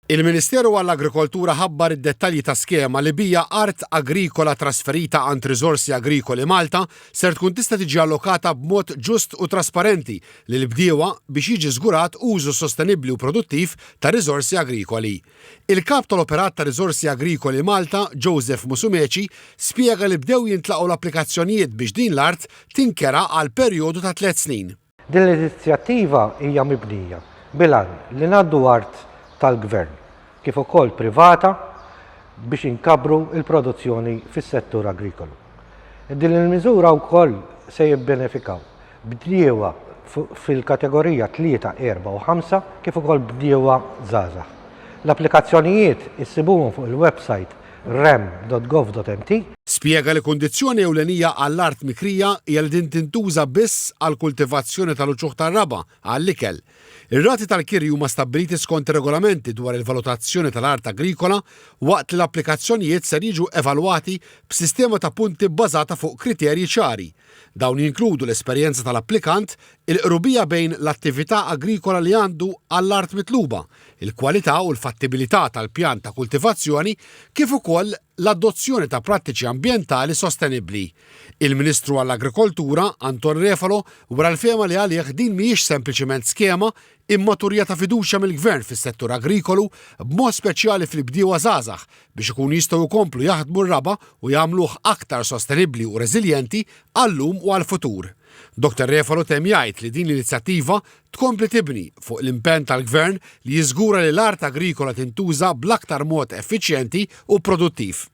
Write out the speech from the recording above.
Il-Ministeru għall-Agrikoltura ħabbar id-dettalji ta' skema li bija art agrikola trasferita għand Riżorsi Agrikoli Malta ser tkun tista' tiġi allokata b'mod ġust u trasparenti lill-bdiewa biex jiġi żgurat użu sostenibbli u produttiv ta' riżorsi agrikoli. Il-Kap tal-Operat ta' Riżorsi Agrikoli Malta, Joseph Musumeci, spjega li bdew jintlaqgħu l-applikazzjonijiet biex din l-art tinkera għal perjodu ta' tlett snin. Din l-inizjattiva hija mibnija bil-għan li ngħaddu art tal-Gvern kif ukoll privata biex inkabbru l-produzzjoni fis-settur agrikolu. Din il-miżura wkoll se jibbenefikaw bdiewa fil-kategorija 3, 4 u 5 kif ukoll bdiewa żgħażagħ. L-applikazzjonijiet issibuhom fuq il-websajt rem.gov.mt. Spjega li kundizzjoni ewlenija għall-art mikrija hija li din tintuża biss għall-kultivazzjoni tal-uċuħ tar-raba' għall-ikel. Ir-rati tal-kiri huma stabbiliti skont ir-regolamenti dwar il-valutazzjoni tal-art agrikola waqt li l-applikazzjonijiet ser jiġu evalwati b'sistema ta' punti bbażata fuq kriterji ċari. Dawn jinkludu l-esperjenza tal-applikant, il-qrubija bejn l-attività agrikola li għandu għall-art mitluba, il-kwalità u l-fattibilità tal-pjan ta' kultivazzjoni kif ukoll l-adozzjoni ta' prattiċi ambjentali sostenibbli. Il-Ministru għall-Agrikoltura, Anton Refalo, wera l-fehma li għalih din mhijiex sempliċement skema imma turija ta' fiduċja mill-Gvern fis-settur agrikolu b'mod speċjali fil-bdiewa żgħażagħ biex ikunu jistgħu jkomplu jaħdmu r-raba' u jagħmluh aktar sostenibbli u reżiljenti għal-lum u għall-futur. Dottor Refalo temm jgħid li din l-inizjattiva tkompli tibni fuq l-impenn tal-Gvern li jiżgura li l-art agrikola tintuża bl-aktar mod effiċjenti u produttiv.